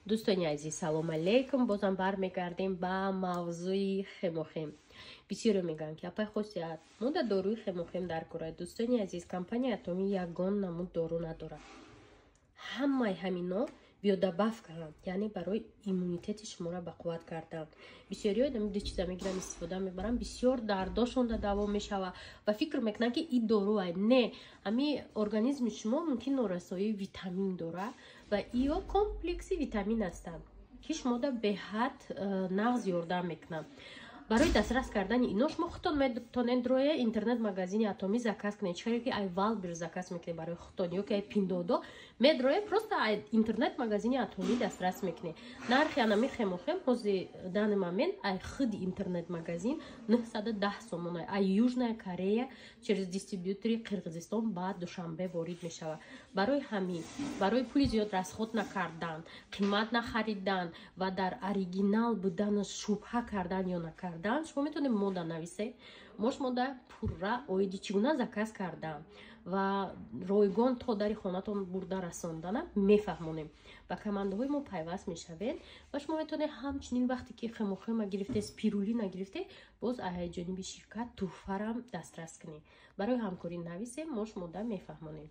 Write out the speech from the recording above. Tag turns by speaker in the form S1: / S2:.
S1: Дӯстони азиз, салом алейкум! Бозам бармегардем ба мавзӯи хемохем. Бисёре мегӯянд, ки апай Хосият, мо да доруи хемохем дар кора. Дӯстони азиз, компания Атомӣ ягон намуд дору надорад. Ҳамаи ҳамино биодобавка, яъне барои иммунитети шуморо бақувват кардан. Бисёриҳо ду чиза мегиранд, истифода мебаранд, бисёр дардошонда даво мешава ва фикр мекунанд, ки и доруа. Не, ҳами организми шумо мумкин норасоии витамин дорад ва иё комплекси витамин ҳастанд, ки шумода беҳад нағз ёрдам мекунанд. Барои дастрас кардани ино шумо худтон метонед роя интернет магазини Атомӣ заказ кунед. Чӣ ки ай Вайлдберриз заказ мекунед барои худтон ё ки ай Пиндуодуо медроя, просто ай интернет магазини Атомӣ дастрас мекунед. Нархи анами хемохем ҳози данный момент ай худи интернет магазин 910 сомона, ай Южная Корея через дистрибьютори Қирғизистон ба Душанбе ворид мешавад. Барои ҳамин, барои пули зиёд расход накардан, қимат нахаридан ва дар оригинал будан шубҳа кардан ё накардан, шумо метавонед мода нависе. Мо шумода пурра оиди чӣ гуна заказ кардан ва ройгон то дари хонатон бурда расондана мефаҳмонем. Ба командаҳои мо пайваст мешавед ва шумо метавонед ҳамчунин вақте ки хемохема гирифте, спирулина гирифте, боз аз ҷониби ширкат тӯҳфарам дастрас кунед. Барои ҳамкорӣ нависем, мо шумода мефаҳмонем.